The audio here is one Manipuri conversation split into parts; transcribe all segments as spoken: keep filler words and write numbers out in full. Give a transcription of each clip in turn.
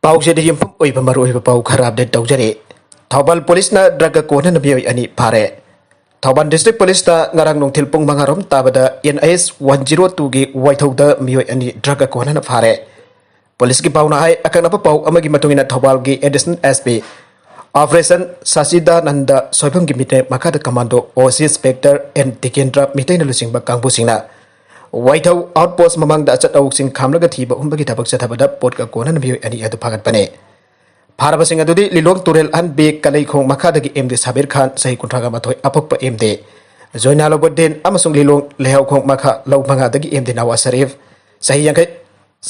ꯄꯥꯎꯁꯤꯗ ꯌꯨꯝꯐꯝ ꯑꯣꯏꯕ ꯃꯔꯨꯑꯣꯏꯕ ꯄꯥꯎ ꯈꯔ ꯑꯞꯗꯦꯠ ꯇꯧꯖꯔꯤ꯫ ꯊꯧꯕꯥꯜ ꯄꯨꯂꯤꯁꯅ ꯗ꯭ꯔꯒ ꯀꯣꯟꯅꯅ ꯃꯤꯑꯣꯏ ꯑꯅꯤ ꯐꯥꯔꯦ꯫ ꯊꯧꯕꯥꯜ ꯗꯤꯁꯇ꯭ꯔꯤꯛ ꯄꯨꯂꯤꯁꯇ ꯉꯔꯥꯡ ꯅꯨꯡꯊꯤꯜ ꯄꯨꯡ ꯃꯉꯥ ꯔꯣꯝ ꯇꯥꯕꯗ ꯑꯦꯟ ꯑꯩꯆ ꯋꯥꯟ ꯖꯤꯔꯣ ꯇꯨꯒꯤ ꯋꯥꯏꯊꯧꯗ ꯃꯤꯑꯣꯏ ꯑꯅꯤ ꯗ꯭ꯔꯒ ꯀꯣꯟꯅꯅ ꯐꯥꯔꯦ꯫ ꯄꯨꯂꯤꯁꯀꯤ ꯄꯥꯎꯅ ꯍꯥꯏ, ꯑꯀꯛꯅꯕ ꯄꯥꯎ ꯑꯃꯒꯤ ꯃꯇꯨꯡ ꯏꯟꯅ ꯊꯧꯕꯥꯜꯒꯤ ꯑꯦꯗꯤꯁꯅꯦꯜ ꯑꯦꯁ ꯄꯤ ꯑꯣꯄꯔꯦꯁꯟ ꯁꯆꯤꯗꯥꯅꯟꯗ ꯁꯣꯏꯕꯝꯒꯤ ꯃꯤꯠꯌꯦꯡ ꯃꯈꯥꯗ ꯀꯃꯥꯟꯗꯣ ꯑꯣ ꯁꯤ ꯏꯟꯁꯄꯦꯛꯇꯔ ꯑꯦꯟ ꯇꯤꯀꯦꯟꯗ꯭ꯔ ꯃꯤꯇꯩꯅ ꯂꯨꯆꯤꯡꯕ ꯀꯥꯡꯕꯨꯁꯤꯡꯅ ꯋꯥꯏꯊꯧ ꯑꯥꯎꯠ ꯄꯣꯁ ꯃꯃꯥꯡꯗ ꯑꯆꯠ ꯑꯋꯣꯛꯁꯤꯡ ꯈꯥꯝꯂꯒ ꯊꯤꯕ ꯍꯨꯝꯕꯒꯤ ꯊꯕꯛ ꯆꯠꯊꯕꯗ ꯄꯣꯠꯀ ꯀꯣꯟꯅꯅ ꯃꯤꯑꯣꯏ ꯑꯅꯤ ꯑꯗꯨ ꯐꯥꯒꯠꯄꯅꯤ꯫ ꯐꯥꯔꯕꯁꯤꯡ ꯑꯗꯨꯗꯤ ꯂꯤꯂꯣꯡ ꯇꯨꯔꯦꯜ ꯑꯍꯟꯕꯤ ꯀꯂꯩꯈꯣꯡ ꯃꯈꯥꯗꯒꯤ ꯑꯦꯝ ꯗꯤ ꯁꯥꯕꯤꯔ ꯈꯥꯟ, ꯆꯍꯤ ꯀꯨꯟꯊ꯭ꯔꯥꯒ ꯃꯥꯊꯣꯏ, ꯑꯄꯣꯛꯄ ꯑꯦꯝ ꯗꯤ ꯖꯣꯏꯅꯥꯂꯣꯕꯨꯗꯤꯟ, ꯑꯃꯁꯨꯡ ꯂꯤꯂꯣꯡ ꯂꯩꯍꯥꯎꯈꯣꯡ ꯃꯈꯥ ꯂꯧ ꯃꯉꯥꯗꯒꯤ ꯑꯦꯝ ꯗꯤ ꯅꯋꯥꯖ ꯁꯔꯤꯐ, ꯆꯍꯤ ꯌꯥꯡꯈꯩ,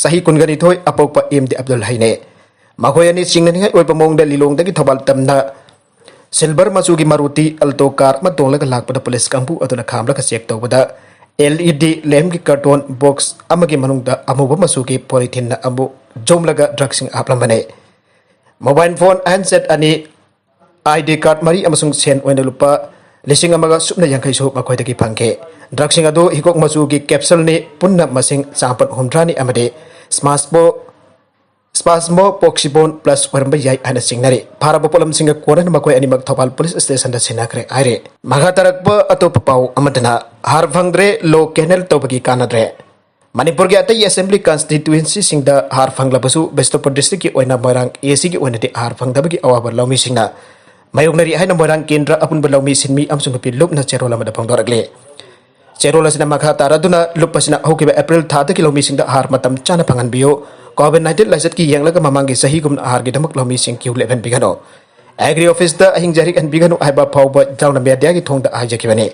ꯆꯍꯤ ꯀꯨꯟꯒ ꯅꯤꯊꯣꯏ, ꯑꯄꯣꯛꯄ ꯑꯦꯝ ꯗꯤ ꯑꯕꯗꯨꯜ ꯍꯩꯅꯦ꯫ ꯃꯈꯣꯏ ꯑꯅꯤ ꯆꯤꯡꯅꯅꯤꯡꯉꯥꯏ ꯑꯣꯏꯕ ꯃꯑꯣꯡꯗ ꯂꯤꯂꯣꯡꯗꯒꯤ ꯊꯧꯕꯥꯜ ꯇꯝꯅ ꯁꯤꯜꯚꯔ ꯃꯆꯨꯒꯤ ꯃꯥꯔꯨꯇꯤ ꯑꯜꯇꯣ ꯀꯥꯔ ꯑꯃ ꯇꯣꯡꯂꯒ ꯂꯥꯛꯄꯗ ꯄꯨꯂꯤꯁ ꯀꯥꯡꯕꯨ ꯑꯗꯨꯅ ꯈꯥꯝꯂꯒ ꯆꯦꯛ ꯇꯧꯕꯗ ꯑꯦꯜ ꯏ ꯗꯤ ꯂꯦꯝꯞꯀꯤ ꯀꯥꯔꯇꯣꯟ ꯕꯣꯛꯁ ꯑꯃꯒꯤ ꯃꯅꯨꯡꯗ ꯑꯃꯨꯕ ꯃꯆꯨꯒꯤ ꯄꯣꯂꯤꯊꯤꯟꯅ ꯑꯃꯨꯛ ꯌꯣꯝꯂꯒ ꯗ꯭ꯔꯒꯁꯤꯡ ꯍꯥꯞꯂꯝꯕꯅꯤ꯫ ꯃꯣꯕꯥꯏꯜ ꯐꯣꯟ, ꯍꯦꯟꯁꯦꯠ ꯑꯅꯤ, ꯑꯥꯏ ꯗꯤ ꯀꯥꯔꯗ ꯃꯔꯤ ꯑꯃꯁꯨꯡ ꯁꯦꯟ ꯑꯣꯏꯅ ꯂꯨꯄꯥ ꯂꯤꯁꯤꯡ ꯑꯃꯒ ꯁꯨꯞꯅ ꯌꯥꯡꯈꯩꯁꯨ ꯃꯈꯣꯏꯗꯒꯤ ꯐꯪꯈꯤ꯫ ꯗ꯭ꯔꯒꯁꯤꯡ ꯑꯗꯨ ꯍꯤꯒꯣꯛ ꯃꯆꯨꯒꯤ ꯀꯦꯞꯁꯨꯜꯅꯤ, ꯄꯨꯟꯅ ꯃꯁꯤꯡ ꯆꯥꯃꯥꯄꯟ ꯍꯨꯝꯗ꯭ꯔꯥꯅꯤ ꯑꯃꯗꯤ ꯁ꯭ꯃꯥꯁꯄꯣ ꯁ꯭ꯄꯥꯁꯃꯣ ꯄꯣꯛꯁꯤꯕꯣꯟ ꯄ꯭ꯂꯁ ꯑꯣꯏꯔꯝꯕ ꯌꯥꯏ ꯍꯥꯏꯅ ꯆꯤꯡꯅꯔꯤ꯫ ꯐꯥꯔꯕ ꯄꯣꯠꯂꯝꯁꯤꯡꯒ ꯀꯣꯟꯅꯅ ꯃꯈꯣꯏ ꯑꯅꯤꯃꯛ ꯊꯧꯕꯥꯜ ꯄꯨꯂꯤꯁ ꯁ꯭ꯇꯦꯁꯟꯗ ꯁꯤꯟꯅꯈ꯭ꯔꯦ ꯍꯥꯏꯔꯤ꯫ ꯃꯈꯥ ꯇꯥꯔꯛꯄ ꯑꯇꯣꯞꯄ ꯄꯥꯎ ꯑꯃꯗꯅ, ꯍꯥꯔ ꯐꯪꯗ꯭ꯔꯦ, ꯂꯣ ꯀꯦꯅꯦꯜ ꯇꯧꯕꯒꯤ ꯀꯥꯟꯅꯗ꯭ꯔꯦ꯫ ꯃꯅꯤꯄꯨꯔꯒꯤ ꯑꯇꯩ ꯑꯦꯁꯦꯝꯕ꯭ꯂꯤ ꯀꯟꯁꯇꯤꯇ꯭ꯋꯦꯟꯁꯤꯁꯤꯡꯗ ꯍꯥꯔ ꯐꯪꯂꯕꯁꯨ ꯕꯤꯁꯅꯨꯄꯨꯔ ꯗꯤꯁꯇ꯭ꯔꯤꯛꯀꯤ ꯑꯣꯏꯅ ꯃꯣꯏꯔꯥꯡ ꯑꯦ ꯁꯤꯒꯤ ꯑꯣꯏꯅꯗꯤ ꯍꯥꯔ ꯐꯪꯗꯕꯒꯤ ꯑꯋꯥꯕ ꯂꯧꯃꯤꯁꯤꯡꯅ ꯃꯥꯌꯣꯛꯅꯔꯤ ꯍꯥꯏꯅ ꯃꯣꯏꯔꯥꯡ ꯀꯦꯟꯗ꯭ꯔ ꯑꯄꯨꯟꯕ ꯂꯧꯃꯤ ꯁꯤꯟꯃꯤ ꯑꯃꯁꯨꯡ ꯅꯨꯄꯤ ꯂꯨꯞꯅ ꯆꯦꯔꯣꯜ ꯑꯃꯗ ꯐꯣꯡꯗꯣꯔꯛꯂꯤ꯫ ꯆꯦꯔꯣꯜ ꯑꯁꯤꯅ ꯃꯈꯥ ꯇꯥꯔꯗꯨꯅ ꯂꯨꯞ ꯑꯁꯤꯅ ꯍꯧꯈꯤꯕ ꯑꯦꯄ꯭ꯔꯤꯜ ꯊꯥꯗꯒꯤ ꯂꯧꯃꯤꯁꯤꯡꯗ ꯑꯍꯥꯔ ꯃꯇꯝ ꯆꯥꯅ ꯐꯪꯍꯟꯕꯤꯌꯨ, ꯀꯣꯚꯤꯗ ꯅꯥꯏꯟꯇꯤꯟ ꯂꯥꯏꯆꯠꯀꯤ ꯌꯦꯡꯂꯒ ꯃꯃꯥꯡꯒꯤ ꯆꯍꯤꯒꯨꯝꯅ ꯑꯍꯥꯔꯒꯤꯗꯃꯛ ꯂꯧꯃꯤꯁꯤꯡ ꯀ꯭ꯌꯨ ꯂꯦꯞꯍꯟꯕꯤꯒꯅꯨ, ꯑꯦꯒ꯭ꯔꯤ ꯑꯣꯐꯤꯁꯇ ꯑꯍꯤꯡ ꯖꯥꯔꯤ ꯍꯟꯕꯤꯒꯅꯨ ꯍꯥꯏꯕ ꯐꯥꯎꯕ ꯌꯥꯎꯅ ꯃꯦꯗꯤꯌꯥꯒꯤ ꯊꯣꯡꯗ ꯍꯥꯏꯖꯈꯤꯕꯅꯤ꯫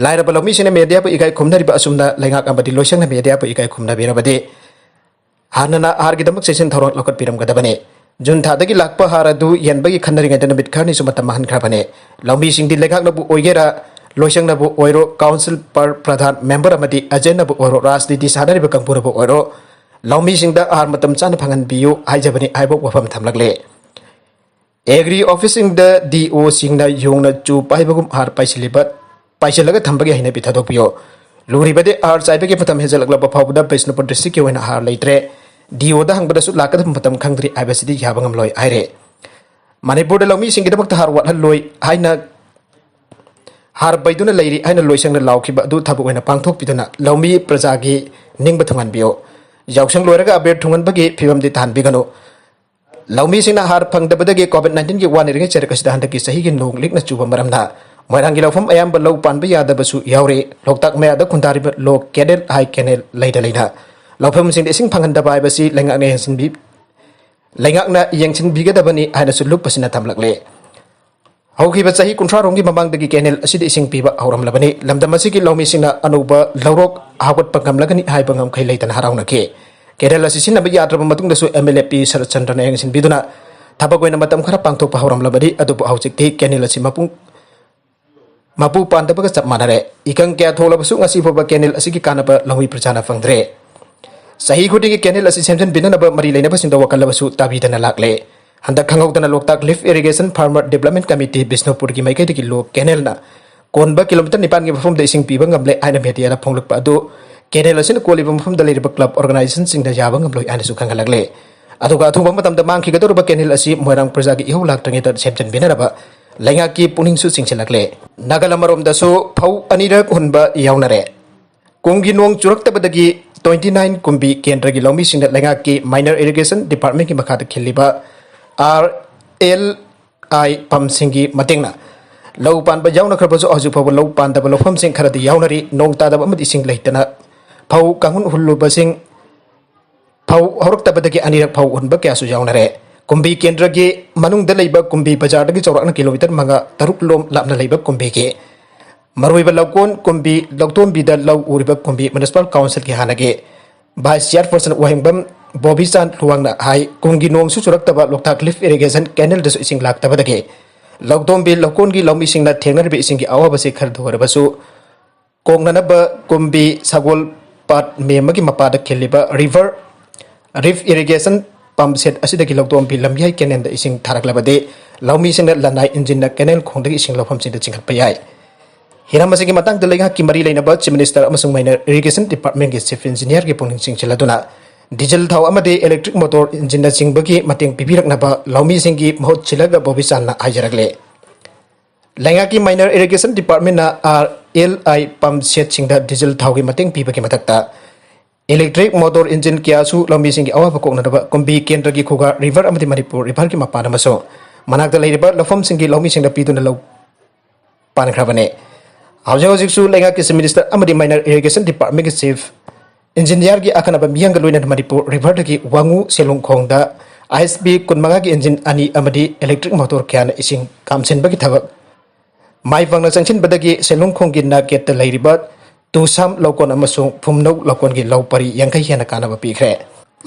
ꯂꯥꯏꯔꯕ ꯂꯧꯃꯤꯁꯤꯡꯅ ꯃꯦꯗꯤꯌꯥꯕꯨ ꯏꯀꯥꯏ ꯈꯨꯝꯅꯔꯤꯕ ꯑꯁꯨꯝꯅ ꯂꯩꯉꯥꯛ ꯑꯃꯗꯤ ꯂꯣꯏꯁꯪꯅ ꯃꯦꯗꯤꯌꯥꯕꯨ ꯏꯀꯥꯏ ꯈꯨꯝꯅꯕꯤꯔꯕꯗꯤ ꯍꯥꯟꯅꯅ ꯑꯍꯥꯔꯒꯤꯗꯃꯛ ꯆꯦꯛꯁꯤꯟ ꯊꯧꯔꯥꯡ ꯂꯧꯈꯠꯄꯤꯔꯝꯒꯗꯕꯅꯤ꯫ ꯖꯨꯟ ꯊꯥꯗꯒꯤ ꯂꯥꯛꯄ ꯍꯥꯔ ꯑꯗꯨ ꯌꯦꯟꯕꯒꯤ ꯈꯟꯅꯔꯤꯉꯩꯗ ꯅꯨꯃꯤꯠ ꯈꯔꯅꯤꯁꯨ ꯃꯇꯝ ꯃꯥꯡꯍꯟꯈ꯭ꯔꯕꯅꯤ꯫ ꯂꯧꯃꯤꯁꯤꯡꯗꯤ ꯂꯩꯉꯥꯛꯅꯕꯨ ꯑꯣꯏꯒꯦꯔꯥ, ꯂꯣꯏꯁꯪꯅꯕꯨ ꯑꯣꯏꯔꯣ, ꯀꯥꯎꯟꯁꯤꯜ ꯄ꯭ꯔ-, ꯄ꯭ꯔꯙꯥꯟ ꯃꯦꯝꯕꯔ ꯑꯃꯗꯤ ꯑꯦꯖꯦꯟꯅꯕꯨ ꯑꯣꯏꯔꯣ, ꯔꯥꯖꯅꯤꯇꯤ ꯁꯥꯟꯅꯔꯤꯕ ꯀꯥꯡꯕꯨꯅꯕꯨ ꯑꯣꯏꯔꯣ, ꯂꯧꯃꯤꯁꯤꯡꯗ ꯑꯍꯥꯔ ꯃꯇꯝ ꯆꯥꯅ ꯐꯪꯍꯟꯕꯤꯌꯨ ꯍꯥꯏꯖꯕꯅꯤ ꯍꯥꯏꯕ ꯋꯥꯐꯝ ꯊꯝꯂꯛꯂꯤ꯫ ꯑꯦꯒ꯭ꯔꯤ ꯑꯣꯐꯤꯁꯁꯤꯡꯗ ꯗꯤ ꯑꯣꯁꯤꯡꯅ ꯌꯣꯡꯅ ꯆꯨ ꯄꯥꯏꯕꯒꯨꯝ ꯑꯍꯥꯔ ꯄꯥꯏꯁꯤꯜꯂꯤꯕ, ꯄꯥꯏꯁꯤꯜꯂꯒ ꯊꯝꯕꯒꯤ ꯍꯩꯅꯕꯤ ꯊꯥꯗꯣꯛꯄꯤꯌꯨ꯫ ꯂꯨꯔꯤꯕꯗꯤ ꯑꯍꯥꯔ ꯆꯥꯏꯕꯒꯤ ꯃꯇꯝ ꯍꯦꯟꯖꯜꯂꯛꯂꯕ ꯐꯥꯎꯕꯗ ꯕꯤꯁꯅꯨꯄꯨꯔ ꯗꯤꯁꯇ꯭ꯔꯤꯛꯀꯤ ꯑꯣꯏꯅ ꯑꯍꯥꯔ ꯂꯩꯇ꯭ꯔꯦ꯫ ꯗꯤ ꯑꯣꯗ ꯍꯪꯕꯗꯁꯨ ꯂꯥꯛꯀꯗꯕ ꯃꯇꯝ ꯈꯪꯗ꯭ꯔꯤ ꯍꯥꯏꯕꯁꯤꯗꯤ ꯌꯥꯕ ꯉꯝꯂꯣꯏ ꯍꯥꯏꯔꯦ꯫ ꯃꯅꯤꯄꯨꯔꯗ ꯂꯧꯃꯤꯁꯤꯡꯒꯤꯗꯃꯛꯇ ꯍꯥꯔ ꯋꯥꯠꯍꯜꯂꯣꯏ ꯍꯥꯏꯅ, ꯍꯥꯔ ꯄꯩꯗꯨꯅ ꯂꯩꯔꯤ ꯍꯥꯏꯅ ꯂꯣꯏꯁꯪꯅ ꯂꯥꯎꯈꯤꯕ ꯑꯗꯨ ꯊꯕꯛ ꯑꯣꯏꯅ ꯄꯥꯡꯊꯣꯛꯄꯤꯗꯨꯅ ꯂꯧꯃꯤ ꯄ꯭ꯔꯖꯥꯒꯤ ꯅꯤꯡꯕ ꯊꯨꯡꯍꯟꯕꯤꯌꯨ꯫ ꯌꯥꯎꯁꯪ ꯂꯣꯏꯔꯒ ꯑꯕꯦꯔ ꯊꯨꯡꯍꯟꯕꯒꯤ ꯐꯤꯕꯝꯗꯤ ꯇꯥꯍꯟꯕꯤꯒꯅꯨ꯫ ꯂꯧꯃꯤꯁꯤꯡꯅ ꯍꯥꯔ ꯐꯪꯗꯕꯗꯒꯤ COVID nineteen ꯒꯤ ꯋꯥꯅ ꯏꯔꯤꯉꯩ ꯆꯔꯛ ꯑꯁꯤꯗ ꯍꯟꯗꯛꯀꯤ ꯆꯍꯤꯒꯤ ꯅꯣꯡ ꯂꯤꯛꯅ ꯆꯨꯕ ꯃꯔꯝꯅ ꯃꯣꯏꯔꯥꯡꯒꯤ ꯂꯧꯐꯝ ꯑꯌꯥꯝꯕ ꯂꯧ ꯄꯥꯟꯕ ꯌꯥꯗꯕꯁꯨ ꯌꯥꯎꯔꯤ꯫ ꯂꯣꯛꯇꯥꯛ ꯃꯌꯥꯗ ꯈꯨꯟꯗꯥꯔꯤꯕ ꯂꯣꯛ ꯀꯦꯅꯦꯜ ꯍꯥꯏ ꯀꯦꯅꯦꯜ ꯂꯩꯅ ꯂꯩꯅ ꯂꯧꯐꯝꯁꯤꯡꯗ ꯏꯁꯤꯡ ꯐꯪꯍꯟꯗꯕ ꯍꯥꯏꯕꯁꯤ ꯂꯩꯉꯥꯛꯅ ꯌꯦꯡꯁꯤꯟꯕꯤ-, ꯂꯩꯉꯥꯛꯅ ꯌꯦꯡꯁꯤꯟꯕꯤꯒꯗꯕꯅꯤ ꯍꯥꯏꯅꯁꯨ ꯂꯨꯞꯄꯁꯤꯅ ꯊꯝꯂꯛꯂꯦ꯫ ꯍꯧꯈꯤꯕ ꯆꯍꯤ ꯀꯨꯟꯊ꯭ꯔꯥ ꯔꯣꯝꯒꯤ ꯃꯃꯥꯡꯗꯒꯤ ꯀꯦꯅꯦꯜ ꯑꯁꯤꯗ ꯏꯁꯤꯡ ꯄꯤꯕ ꯍꯧꯔꯝꯂꯕꯅꯤ꯫ ꯂꯝꯗꯝ ꯑꯁꯤꯒꯤ ꯂꯧꯃꯤꯁꯤꯡꯅ ꯑꯅꯧꯕ ꯂꯧꯔꯣꯛ ꯍꯧꯒꯠꯄ ꯉꯝꯂꯒꯅꯤ ꯍꯥꯏꯕ ꯉꯝꯈꯩ ꯂꯩꯇꯅ ꯍꯔꯥꯎꯅꯈꯤ꯫ ꯀꯦꯅꯦꯜ ꯑꯁꯤ ꯁꯤꯖꯤꯟꯅꯕ ꯌꯥꯗ꯭ꯔꯕ ꯃꯇꯨꯡꯗꯁꯨ MLA ꯄꯤ ꯁꯔꯠꯆꯟꯗ꯭ꯔꯅ ꯌꯦꯡꯁꯤꯟꯕꯤꯗꯨꯅ ꯊꯕꯛ ꯑꯣꯏꯅ ꯃꯇꯝ ꯈꯔ ꯄꯥꯡꯊꯣꯛꯄ ꯍꯧꯔꯝꯂꯕꯅꯤ꯫ ꯑꯗꯨꯕꯨ ꯍꯧꯖꯤꯛꯇꯤ ꯀꯦꯅꯦꯜ ꯑꯁꯤ ꯃꯄꯨꯡ, ꯃꯄꯨ ꯄꯥꯟꯗꯕꯒ ꯆꯞ ꯃꯥꯟꯅꯔꯦ꯫ ꯏꯀꯪ ꯀꯌꯥ ꯊꯣꯛꯂꯕꯁꯨ ꯉꯁꯤ ꯐꯥꯎꯕ ꯀꯦꯅꯦꯜ ꯑꯁꯤꯒꯤ ꯀꯥꯟꯅꯕ ꯂꯧꯃꯤ ꯄ꯭ꯔꯖꯥꯅ ꯐꯪꯗ꯭ꯔꯦ꯫ ꯆꯍꯤ ꯈꯨꯗꯤꯡꯒꯤ ꯀꯦꯅꯦꯜ ꯑꯁꯤ ꯁꯦꯝꯖꯤꯟꯕꯤꯅꯅꯕ ꯃꯔꯤ ꯂꯩꯅꯕꯁꯤꯡꯗ ꯋꯥꯀꯜꯂꯕꯁꯨ ꯇꯥꯕꯤꯗꯅ ꯂꯥꯛꯂꯦ꯫ ꯍꯟꯗꯛ ꯈꯪꯍꯧꯗꯅ ꯂꯣꯛꯇꯥꯛ ꯂꯤꯐ ꯏꯔꯤꯒꯦꯁꯟ ꯐꯥꯔꯃꯔ ꯗꯤꯕ꯭ꯂꯞꯃꯦꯟ ꯀꯃꯤꯇꯤ ꯕꯤꯁꯅꯨꯄꯨꯔꯒꯤ ꯃꯥꯏꯀꯩꯗꯒꯤ ꯂꯣꯛ ꯀꯦꯅꯦꯜꯅ ꯀꯣꯟꯕ ꯀꯤꯂꯣꯃꯤꯇꯔ ꯅꯤꯄꯥꯟꯒꯤ ꯃꯐꯝꯗ ꯏꯁꯤꯡ ꯄꯤꯕ ꯉꯝꯂꯦ ꯍꯥꯏꯅ ꯃꯦꯗꯤꯌꯥꯗ ꯐꯣꯡꯂꯛꯄ ꯑꯗꯨ ꯀꯦꯅꯦꯜ ꯑꯁꯤꯅ ꯀꯣꯜꯂꯤꯕ ꯃꯐꯝꯗ ꯂꯩꯔꯤꯕ ꯀ꯭ꯂꯕ ꯑꯣꯔꯒꯅꯥꯏꯖꯦꯁꯟꯁꯤꯡꯅ ꯌꯥꯕ ꯉꯝꯂꯣꯏ ꯍꯥꯏꯅꯁꯨ ꯈꯪꯍꯜꯂꯛꯂꯦ꯫ ꯑꯗꯨꯒ ꯑꯊꯨꯕ ꯃꯇꯝꯗ ꯃꯥꯡꯈꯤꯒꯗꯧꯔꯤꯕ ꯀꯦꯅꯦꯜ ꯑꯁꯤ ꯃꯣꯏꯔꯥꯡ ꯄ꯭ꯔꯖꯥꯒꯤ ꯏꯍꯧ ꯂꯥꯛꯇ꯭ꯔꯤꯉꯩꯗ ꯁꯦꯝꯖꯤꯟꯕꯤꯅꯅꯕ ꯂꯩꯉꯥꯛꯀꯤ ꯄꯨꯛꯅꯤꯡꯁꯨ ꯆꯤꯡꯁꯤꯜꯂꯛꯂꯦ꯫ ꯅꯥꯒꯜ ꯑꯃꯔꯣꯝꯗꯁꯨ ꯐꯧ ꯑꯅꯤꯔꯛ ꯍꯨꯟꯕ ꯌꯥꯎꯅꯔꯦ꯫ ꯀꯨꯝꯒꯤ ꯅꯣꯡ ꯆꯨꯔꯛꯇꯕꯗꯒꯤ twenty nine ꯀꯨꯝꯕꯤ ꯀꯦꯟꯗ꯭ꯔꯒꯤ ꯂꯧꯃꯤꯁꯤꯡꯅ ꯂꯩꯉꯥꯛꯀꯤ ꯃꯥꯏꯅꯔ ꯏꯔꯤꯒꯦꯁꯟ ꯗꯤꯄꯥꯔꯠꯃꯦꯟꯒꯤ ꯃꯈꯥꯗ ꯈꯤꯜꯂꯤꯕ RLI ꯄꯝꯁꯤꯡꯒꯤ ꯃꯇꯦꯡꯅ ꯂꯧ ꯄꯥꯟꯕ ꯌꯥꯎꯅꯈ꯭ꯔꯕꯁꯨ ꯍꯧꯖꯤꯛ ꯐꯥꯎꯕ ꯂꯧ ꯄꯥꯟꯗꯕ ꯂꯧꯐꯝꯁꯤꯡ ꯈꯔꯗꯤ ꯌꯥꯎꯅꯔꯤ꯫ ꯅꯣꯡ ꯇꯥꯗꯕ ꯑꯃꯗꯤ ꯏꯁꯤꯡ ꯂꯩꯇꯅ ꯐꯧ ꯀꯥꯡꯍꯨꯟ ꯍꯨꯜꯂꯨꯕꯁꯤꯡ ꯐꯧ ꯍꯧꯔꯛꯇꯕꯗꯒꯤ ꯑꯅꯤꯔꯛ ꯐꯧ ꯍꯨꯟꯕ ꯀꯌꯥꯁꯨ ꯌꯥꯎꯅꯔꯦ꯫ ꯀꯨꯝꯕꯤ ꯀꯦꯟꯗ꯭ꯔꯒꯤ ꯃꯅꯨꯡꯗ ꯂꯩꯕ ꯀꯨꯝꯕꯤ ꯕꯖꯥꯔꯗꯒꯤ ꯆꯥꯎꯔꯥꯛꯅ ꯀꯤꯂꯣꯃꯤꯇꯔ ꯃꯉꯥ ꯇꯔꯨꯛ ꯂꯣꯝ ꯂꯥꯞꯅ ꯂꯩꯕ ꯀꯨꯝꯕꯤꯒꯤ ꯃꯔꯨꯑꯣꯏꯕ ꯂꯧꯀꯣꯟ ꯀꯨꯝꯕꯤ ꯂꯧꯇꯣꯟꯕꯤꯗ ꯂꯧ ꯎꯔꯤꯕ ꯀꯨꯝꯕꯤ ꯃ꯭ꯌꯨꯅꯤꯁꯤꯄꯥꯜ ꯀꯥꯎꯟꯁꯤꯜꯒꯤ ꯍꯥꯟꯅꯒꯤ ꯚꯥꯏꯁ ꯆꯤꯌꯥꯔꯄꯔꯁꯟ ꯋꯥꯍꯦꯡꯕꯝ ꯕꯣꯕꯤꯆꯥꯟ ꯂꯨꯋꯥꯡꯅ ꯍꯥꯏ, ꯀꯨꯝꯒꯤ ꯅꯣꯡꯁꯨ ꯆꯨꯔꯛꯇꯕ ꯂꯣꯛꯇꯥꯛ ꯂꯤꯐ ꯏꯔꯤꯒꯦꯁꯟ ꯀꯦꯅꯦꯜꯗꯁꯨ ꯏꯁꯤꯡ ꯂꯥꯛꯇꯕꯗꯒꯤ ꯂꯧꯇꯣꯟꯕꯤ ꯂꯧꯀꯣꯟꯒꯤ ꯂꯧꯃꯤꯁꯤꯡꯅ ꯊꯦꯡꯅꯔꯤꯕ ꯏꯁꯤꯡꯒꯤ ꯑꯋꯥꯕꯁꯤ ꯈꯔꯗ ꯑꯣꯏꯔꯕꯁꯨ ꯀꯣꯛꯅꯅꯕ ꯀꯨꯝꯕꯤ ꯁꯒꯣꯜ ꯄꯥꯠ ꯃꯦꯝꯃꯒꯤ ꯃꯄꯥꯗ ꯈꯤꯜꯂꯤꯕ river lift irrigation pump set ꯑꯁꯤꯗꯒꯤ ꯂꯧꯇꯣꯟꯕꯤ ꯂꯝꯌꯥꯏ ꯀꯦꯅꯦꯜꯗ ꯏꯁꯤꯡ ꯊꯥꯔꯛꯂꯕꯗꯤ ꯂꯧꯃꯤꯁꯤꯡꯅ ꯂꯅꯥꯏ ꯏꯟꯖꯤꯟꯅ ꯀꯦꯅꯦꯜ ꯈꯣꯡꯗꯒꯤ ꯏꯁꯤꯡ ꯂꯧꯐꯝꯁꯤꯡꯗ ꯆꯤꯡꯈꯠꯄ ꯌꯥꯏ꯫ ꯍꯤꯔꯝ ꯑꯁꯤꯒꯤ ꯃꯇꯥꯡꯗ ꯂꯩꯉꯥꯛꯀꯤ ꯃꯔꯤ ꯂꯩꯅꯕ ꯆꯤꯐ ꯃꯤꯅꯤꯁꯇꯔ ꯑꯃꯁꯨꯡ ꯃꯥꯏꯅꯔ ꯏꯔꯤꯒꯦꯁꯟ ꯗꯤꯄꯥꯔꯠꯃꯦꯟꯒꯤ ꯆꯤꯐ ꯏꯟꯖꯤꯅꯤꯌꯔꯒꯤ ꯄꯨꯛꯅꯤꯡ ꯆꯤꯡꯁꯤꯜꯂꯗꯨꯅ ꯗꯤꯖꯜ ꯊꯥꯎ ꯑꯃꯗꯤ ꯏꯂꯦꯛꯇ꯭ꯔꯤꯛ ꯃꯣꯇꯣꯔ ꯏꯟꯖꯤꯟꯅꯆꯤꯡꯕꯒꯤ ꯃꯇꯦꯡ ꯄꯤꯕꯤꯔꯛꯅꯕ ꯂꯧꯃꯤꯁꯤꯡꯒꯤ ꯃꯍꯨꯠ ꯁꯤꯜꯂꯛꯅ ꯕꯣꯕꯤꯆꯥꯟꯅ ꯍꯥꯏꯖꯔꯛꯂꯦ꯫ ꯂꯩꯉꯥꯛꯀꯤ ꯃꯥꯏꯅꯔ ꯏꯔꯤꯒꯦꯁꯟ ꯗꯤꯄꯥꯔꯠꯃꯦꯟꯅ RLI ꯄꯝꯞ ꯁꯦꯠꯁꯤꯡꯗ ꯗꯤꯖꯜ ꯊꯥꯎꯒꯤ ꯃꯇꯦꯡ ꯄꯤꯕꯒꯤ ꯃꯊꯛꯇ ꯏꯂꯦꯛꯇ꯭ꯔꯤꯛ ꯃꯣꯇꯣꯔ ꯏꯟꯖꯤꯟ ꯀꯌꯥꯁꯨ ꯂꯧꯃꯤꯁꯤꯡꯒꯤ ꯑꯋꯥꯕ ꯀꯣꯛꯅꯅꯕ ꯀꯨꯝꯕꯤ ꯀꯦꯟꯗ꯭ꯔꯒꯤ ꯈꯨꯒꯥ ꯔꯤꯚꯔ ꯑꯃꯗꯤ ꯃꯅꯤꯄꯨꯔ ꯔꯤꯚꯔꯒꯤ ꯃꯄꯥꯟ ꯑꯃꯁꯨꯡ ꯃꯅꯥꯛꯇ ꯂꯩꯔꯤꯕ ꯂꯧꯐꯝꯁꯤꯡꯒꯤ ꯂꯧꯃꯤꯁꯤꯡꯗ ꯄꯤꯗꯨꯅ ꯂꯧ ꯄꯥꯟꯈ꯭ꯔꯕꯅꯤ꯫ ꯍꯧꯖꯤꯛ ꯍꯧꯖꯤꯛꯁꯨ ꯂꯩꯉꯥꯛꯀꯤ ꯆꯤꯐ ꯃꯤꯅꯤꯁꯇꯔ ꯑꯃꯗꯤ ꯃꯥꯏꯅꯔ ꯏꯔꯤꯒꯦꯁꯟ ꯗꯤꯄꯥꯔꯠꯃꯦꯟꯒꯤ ꯆꯤꯐ ꯏꯟꯖꯤꯅꯤꯌꯥꯔꯒꯤ ꯑꯈꯟꯅꯕ ꯃꯤꯌꯥꯝꯒ ꯂꯣꯏꯅꯅ ꯃꯅꯤꯄꯨꯔ ꯔꯤꯚꯔꯗꯒꯤ ꯋꯥꯉꯨ ꯁꯦꯂꯨꯡꯈꯣꯡꯗ ISP ꯀꯨꯟꯃꯉꯥꯒꯤ ꯏꯟꯖꯤꯟ ꯑꯅꯤ ꯑꯃꯗꯤ ꯏꯂꯦꯛꯇ꯭ꯔꯤꯛ ꯃꯣꯇꯣꯔ ꯀꯌꯥꯅ ꯏꯁꯤꯡ ꯀꯥꯝꯁꯤꯟꯕꯒꯤ ꯊꯕꯛ ꯃꯥꯏ ꯄꯥꯛꯅ ꯆꯪꯁꯤꯟꯕꯗꯒꯤ ꯁꯦꯂꯨꯡꯈꯣꯡꯒꯤ ꯅꯥꯛꯌꯦꯠꯇ ꯂꯩꯔꯤꯕ ꯇꯨꯁꯥꯝ ꯂꯧꯀꯣꯟ ꯑꯃꯁꯨꯡ ꯐꯨꯝꯅꯧ ꯂꯧꯀꯣꯟꯒꯤ ꯂꯧ ꯄꯔꯤ ꯌꯥꯡꯈꯩ ꯍꯦꯟꯅ ꯀꯥꯟꯅꯕ ꯄꯤꯈ꯭ꯔꯦ꯫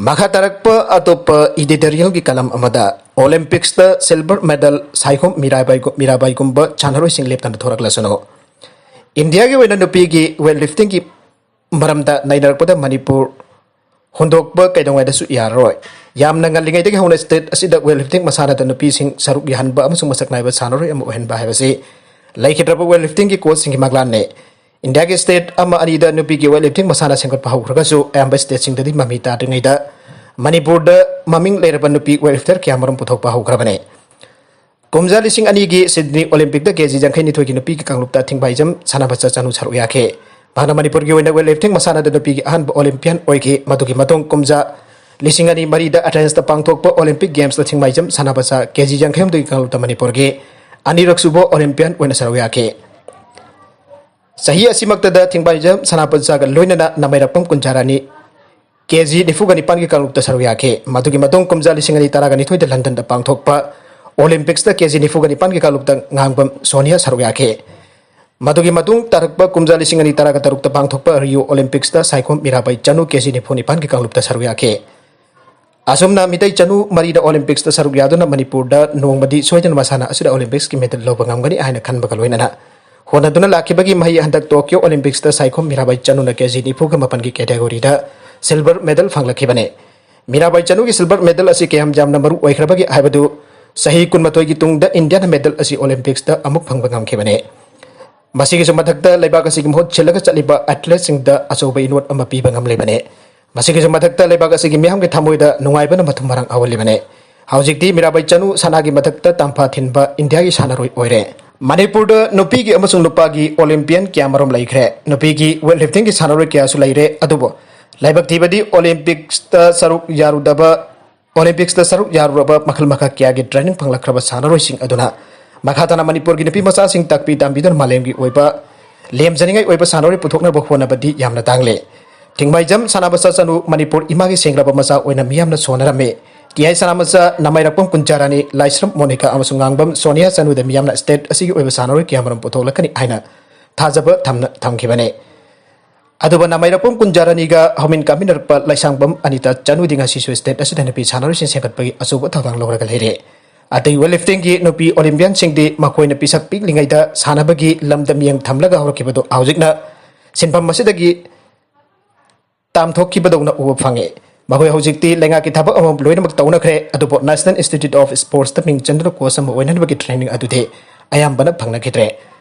ꯃꯈꯥ ꯇꯥꯔꯛꯄ ꯑꯇꯣꯞꯄ editorialꯒꯤ column ꯑꯃꯗ ꯑꯣꯂꯦꯝꯄꯤꯛꯁꯇ ꯁꯤꯜꯚꯔ ꯃꯦꯗꯜ ꯁꯥꯏꯈꯣꯝ ꯃꯤꯔꯥꯕꯥꯏꯒꯨ-, ꯃꯤꯔꯥꯕꯥꯏꯒꯨꯝꯕ ꯁꯥꯟꯅꯔꯣꯏꯁꯤꯡ ꯂꯦꯞꯇꯅ ꯊꯣꯔꯛꯂꯁꯅꯨ꯫ ꯏꯟꯗꯤꯌꯥꯒꯤ ꯑꯣꯏꯅ ꯅꯨꯄꯤꯒꯤ weight liftingꯒꯤ ꯃꯔꯝꯗ ꯅꯩꯅꯔꯛꯄꯗ ꯃꯅꯤꯄꯨꯔ ꯍꯨꯟꯗꯣꯛꯄ ꯀꯩꯗꯧꯉꯩꯗꯁꯨ ꯌꯥꯔꯔꯣꯏ꯫ ꯌꯥꯝꯅ ꯉꯜꯂꯤꯉꯩꯗꯒꯤ ꯍꯧꯅ state ꯑꯁꯤꯗ weight lifting ꯃꯁꯥꯟꯅꯗ ꯅꯨꯄꯤꯁꯤꯡ ꯁꯔꯨꯛ ꯌꯥꯍꯟꯕ ꯑꯃꯁꯨꯡ ꯃꯁꯛ ꯅꯥꯏꯕ ꯁꯥꯟꯅꯔꯣꯏ ꯑꯃ ꯑꯣꯏꯍꯟꯕ ꯍꯥꯏꯕꯁꯤ ꯂꯩꯈꯤꯗ꯭ꯔꯕ weight liftingꯒꯤ coachꯁꯤꯡꯒꯤ ꯃꯪꯂꯥꯟꯅꯤ꯫ ꯏꯟꯗꯤꯌꯥꯒꯤ state ꯑꯃ ꯑꯅꯤꯗ ꯅꯨꯄꯤꯒꯤ weight lifting ꯃꯁꯥꯟꯅ ꯁꯦꯝꯒꯠꯄ ꯍꯧꯈ꯭ꯔꯒꯁꯨ, ꯑꯌꯥꯝꯕ stateꯁꯤꯡꯗꯗꯤ ꯃꯃꯤ ꯇꯥꯗ꯭ꯔꯤꯉꯩꯗ ꯃꯅꯤꯄꯨꯔꯗ ꯃꯃꯤꯡ ꯂꯩꯔꯕ ꯅꯨꯄꯤ weight lifter ꯀꯌꯥꯃꯔꯨꯝ ꯄꯨꯊꯣꯛꯄ ꯍꯧꯈ꯭ꯔꯕꯅꯤ꯫ ꯀꯨꯝꯖꯥ ꯂꯤꯁꯤꯡ ꯑꯅꯤꯒꯤ Sydney Olympicꯇ KG ꯌꯥꯡꯈꯩ ꯅꯤꯊꯣꯏꯒꯤ ꯅꯨꯄꯤꯒꯤ ꯀꯥꯡꯂꯨꯞꯇ ꯊꯤꯡꯕꯥꯏꯖꯝ ꯁꯥꯟꯅꯕꯆꯥ ꯆꯅꯨ ꯁꯔꯨꯛ ꯌꯥꯈꯤ꯫ ꯃꯍꯥꯛꯅ ꯃꯅꯤꯄꯨꯔꯒꯤ ꯑꯣꯏꯅ weight lifting ꯃꯁꯥꯟꯅꯗ ꯅꯨꯄꯤꯒꯤ ꯑꯍꯥꯟꯕ Olympian ꯑꯣꯏꯈꯤ꯫ ꯃꯗꯨꯒꯤ ꯃꯇꯨꯡ ꯀꯨꯝꯖꯥ ꯂꯤꯁꯤꯡ ꯑꯅꯤ ꯃꯔꯤꯗ Athensꯇ ꯄꯥꯡꯊꯣꯛꯄ Olympic Gamesꯇ ꯊꯤꯡꯕꯥꯏꯖꯝ ꯁꯥꯟꯅꯕꯆꯥ KG ꯌꯥꯡꯈꯩ ꯍꯨꯝꯗꯣꯏꯒꯤ ꯀꯥꯡꯂꯨꯞꯇ ꯃꯅꯤꯄꯨꯔꯒꯤ ꯑꯅꯤꯔꯛꯁꯨꯕ Olympian ꯑꯣꯏꯅ ꯁꯔꯨꯛ ꯌꯥꯈꯤ꯫ ꯆꯍꯤ ꯑꯁꯤꯃꯛꯇꯗ ꯊꯤꯡꯕꯥꯏꯖꯝ ꯁꯥꯟꯅꯕꯆꯥꯒ ꯂꯣꯏꯅꯅ ꯅꯃꯩꯔꯛꯄꯝ ꯀꯨꯟꯖꯥꯔꯥꯅꯤ KG ꯅꯤꯐꯨꯒ ꯅꯤꯄꯥꯟꯒꯤ ꯀꯥꯡꯂꯨꯞꯇ ꯁꯔꯨꯛ ꯌꯥꯈꯤ꯫ ꯃꯗꯨꯒꯤ ꯃꯇꯨꯡ ꯀꯨꯝꯖꯥ ꯂꯤꯁꯤꯡ ꯑꯅꯤ ꯇꯔꯥꯒ ꯅꯤꯊꯣꯏꯗ Londonꯗ ꯄꯥꯡꯊꯣꯛꯄ Olympicsꯇ KG ꯅꯤꯐꯨꯒ ꯅꯤꯄꯥꯟꯒꯤ ꯀꯥꯡꯂꯨꯞꯇ ꯉꯥꯡꯕꯝ ꯁꯣꯅꯤꯌꯥ ꯁꯔꯨꯛ ꯌꯥꯈꯤ꯫ ꯃꯗꯨꯒꯤ ꯃꯇꯨꯡ ꯇꯥꯔꯛꯄ ꯀꯨꯝꯖꯥ ꯂꯤꯁꯤꯡ ꯑꯅꯤ ꯇꯔꯥꯒ ꯇꯔꯨꯛꯇ ꯄꯥꯡꯊꯣꯛꯄ Rio Olympicsꯇ ꯁꯥꯏꯈꯣꯝ ꯃꯤꯔꯥꯕꯥꯏ ꯆꯅꯨ KG ꯅꯤꯐꯨ ꯅꯤꯄꯥꯟꯒꯤ ꯀꯥꯡꯂꯨꯞꯇ ꯁꯔꯨꯛ ꯌꯥꯈꯤ꯫ ꯑꯁꯨꯝꯅ ꯃꯤꯇꯩ ꯆꯅꯨ ꯃꯔꯤꯅ Olympicsꯇ ꯁꯔꯨꯛ ꯌꯥꯗꯨꯅ ꯃꯅꯤꯄꯨꯔꯗ ꯅꯣꯡꯃꯗꯤ ꯁꯣꯏꯗꯅ ꯃꯁꯥꯟꯅ ꯑꯁꯤꯗ Olympicsꯀꯤ medal ꯂꯧꯕ ꯉꯝꯒꯅꯤ ꯍꯥꯏꯅ ꯈꯟꯕꯒ ꯂꯣꯏꯅꯅ ꯍꯣꯠꯅꯗꯨꯅ ꯂꯥꯛꯈꯤꯕꯒꯤ ꯃꯍꯩ ꯍꯟꯗꯛ Tokyo Olympicsꯇ ꯁꯥꯏꯈꯣꯝ ꯃꯤꯔꯥꯕꯥꯏ ꯆꯅꯨꯅ KG ꯅꯤꯐꯨꯒ ꯃꯥꯄꯟꯒꯤ categoryꯗ silver medal ꯐꯪꯂꯛꯈꯤꯕꯅꯤ꯫ Mirabai ꯆꯅꯨꯒꯤ silver medal ꯑꯁꯤ ꯀꯌꯥꯝ ꯌꯥꯝꯅ ꯃꯔꯨ ꯑꯣꯏꯈ꯭ꯔꯕꯒꯦ ꯍꯥꯏꯕꯗꯨ ꯆꯍꯤ ꯀꯨꯟꯃꯥꯊꯣꯏꯒꯤ ꯇꯨꯡꯗ ꯏꯟꯗꯤꯌꯥꯅ medal ꯑꯁꯤ Olympicsꯇ ꯑꯃꯨꯛ ꯐꯪꯕ ꯉꯝꯈꯤꯕꯅꯤ꯫ ꯃꯁꯤꯒꯤꯁꯨ ꯃꯊꯛꯇ ꯂꯩꯕꯥꯛ ꯑꯁꯤꯒꯤ ꯃꯍꯨꯠ ꯁꯤꯜꯂꯒ ꯆꯠꯂꯤꯕ athleteꯁꯤꯡꯗ ꯑꯆꯧꯕ ꯏꯅꯣꯠ ꯑꯃ ꯄꯤꯕ ꯉꯝꯂꯤꯕꯅꯤ꯫ ꯃꯁꯤꯒꯤꯁꯨ ꯃꯊꯛꯇ ꯂꯩꯕꯥꯛ ꯑꯁꯤꯒꯤ ꯃꯤꯌꯥꯝꯒꯤ ꯊꯃꯣꯏꯗ ꯅꯨꯡꯉꯥꯏꯕꯅ ꯃꯊꯨꯝ ꯃꯔꯥꯡ ꯍꯧꯍꯜꯂꯤꯕꯅꯤ꯫ ꯍꯧꯖꯤꯛꯇꯤ ꯃꯤꯔꯥꯕꯥꯏ ꯆꯅꯨ ꯁꯅꯥꯒꯤ ꯃꯊꯛꯇ ꯇꯥꯟꯐꯥ ꯊꯤꯟꯕ ꯏꯟꯗꯤꯌꯥꯒꯤ ꯁꯥꯟꯅꯔꯣꯏ ꯑꯣꯏꯔꯦ꯫ ꯃꯅꯤꯄꯨꯔꯗ ꯅꯨꯄꯤꯒꯤ ꯑꯃꯁꯨꯡ ꯅꯨꯄꯥꯒꯤ ꯑꯣꯂꯤꯝꯄꯤꯌꯟ ꯀꯌꯥꯃꯔꯨꯝ ꯂꯩꯈ꯭ꯔꯦ꯫ ꯅꯨꯄꯤꯒꯤ weight lifting ꯒꯤ ꯁꯥꯟꯅꯔꯣꯏ ꯀꯌꯥꯁꯨ ꯂꯩꯔꯦ꯫ ꯑꯗꯨꯕꯨ ꯂꯥꯏꯕꯛ ꯊꯤꯕꯗꯤ Olympics ꯇ ꯁꯔꯨꯛ ꯌꯥꯔꯨꯗꯕ, Olympics ꯇ ꯁꯔꯨꯛ ꯌꯥꯔꯨꯔꯕ ꯃꯈꯜ ꯃꯈꯥ ꯀꯌꯥꯒꯤ training ꯐꯪꯂꯛꯈ꯭ꯔꯕ ꯁꯥꯟꯅꯔꯣꯏꯁꯤꯡ ꯑꯗꯨꯅ ꯃꯈꯥ ꯇꯥꯅ ꯃꯅꯤꯄꯨꯔꯒꯤ ꯅꯨꯄꯤ ꯃꯆꯥꯁꯤꯡ ꯇꯥꯛꯄꯤ ꯇꯝꯕꯤꯗꯨꯅ ꯃꯥꯂꯦꯝꯒꯤ ꯑꯣꯏꯕ ꯂꯦꯝꯖꯅꯤꯡꯉꯥꯏ ꯑꯣꯏꯕ ꯁꯥꯟꯅꯔꯣꯏ ꯄꯨꯊꯣꯛꯅꯕ ꯍꯣꯠꯅꯕꯗꯤ ꯌꯥꯝꯅ ꯇꯥꯡꯂꯦ꯫ ꯊꯤꯡꯃꯩꯖꯝ ꯁꯅꯥꯃꯆꯥ ꯆꯅꯨ ꯃꯅꯤꯄꯨꯔ ꯏꯃꯥꯒꯤ ꯁꯦꯡꯂꯕ ꯃꯆꯥ ꯑꯣꯏꯅ ꯃꯤꯌꯥꯝꯅ ꯁꯣꯟꯅꯔꯝꯃꯤ꯫ ꯇꯤ ꯑꯥꯏ ꯁꯅꯥꯃꯆꯥ, ꯅꯃꯥꯏꯔꯛꯄꯝ ꯀꯨꯟꯖꯥꯔꯥꯅꯤ, ꯂꯥꯏꯁ꯭ꯔꯝ ꯃꯣꯅꯤꯀꯥ ꯑꯃꯁꯨꯡ ꯉꯥꯡꯕꯝ ꯁꯣꯅꯤꯌꯥ ꯆꯅꯨꯗ ꯃꯤꯌꯥꯝꯅ state ꯑꯁꯤꯒꯤ ꯑꯣꯏꯕ ꯁꯥꯟꯅꯔꯣꯏ ꯀꯌꯥꯃꯔꯨꯝ ꯄꯨꯊꯣꯛꯂꯛꯀꯅꯤ ꯍꯥꯏꯅ ꯊꯥꯖꯕ ꯊꯝꯅ ꯊꯝꯈꯤꯕꯅꯤ꯫ ꯑꯗꯨꯕꯨ ꯅꯃꯥꯏꯔꯛꯄꯝ ꯀꯨꯟꯖꯥꯔꯥꯅꯤꯒ ꯍꯧꯃꯤꯟ ꯀꯥꯃꯤꯟꯅꯔꯛꯄ ꯂꯥꯏꯁꯥꯡꯕꯝ ꯑꯅꯤꯇꯥ ꯆꯅꯨꯗꯤ ꯉꯁꯤꯁꯨ state ꯑꯁꯤꯗ ꯅꯨꯄꯤ ꯁꯥꯟꯅꯔꯣꯏꯁꯤꯡ ꯁꯦꯝꯒꯠꯄꯒꯤ ꯑꯆꯧꯕ ꯊꯧꯗꯥꯡ ꯂꯧꯔꯒ ꯂꯩꯔꯦ꯫ ꯑꯇꯩ weight lifting ꯒꯤ ꯅꯨꯄꯤ Olympian ꯁꯤꯡꯗꯤ ꯃꯈꯣꯏꯅ ꯄꯤꯁꯛ ꯄꯤꯛꯂꯤꯉꯩꯗ ꯁꯥꯟꯅꯕꯒꯤ ꯂꯝꯗ ꯃꯤꯠꯌꯦꯡ ꯊꯝꯂꯒ ꯍꯧꯔꯛꯈꯤꯕꯗꯨ ꯍꯧꯖꯤꯛꯅ ꯁꯤꯟꯐꯝ ꯑꯁꯤꯗꯒꯤ ꯇꯥꯝꯊꯣꯛꯈꯤꯕꯗꯧꯅ ꯎꯕ ꯐꯪꯉꯤ꯫ ꯃꯈꯣꯏ ꯍꯧꯖꯤꯛꯇꯤ ꯂꯩꯉꯥꯛꯀꯤ ꯊꯕꯛ ꯑꯃꯃꯝ ꯂꯣꯏꯅꯃꯛ ꯇꯧꯅꯈ꯭ꯔꯦ, ꯑꯗꯨꯕꯨ National Institute of Sports ꯇ ꯃꯤꯡ ꯆꯟꯗꯨꯅ coach ꯑꯃ ꯑꯣꯏꯅꯅꯕꯒꯤ training ꯑꯗꯨꯗꯤ ꯑꯌꯥꯝꯕꯅ ꯐꯪꯅꯈꯤꯗ꯭ꯔꯦ꯫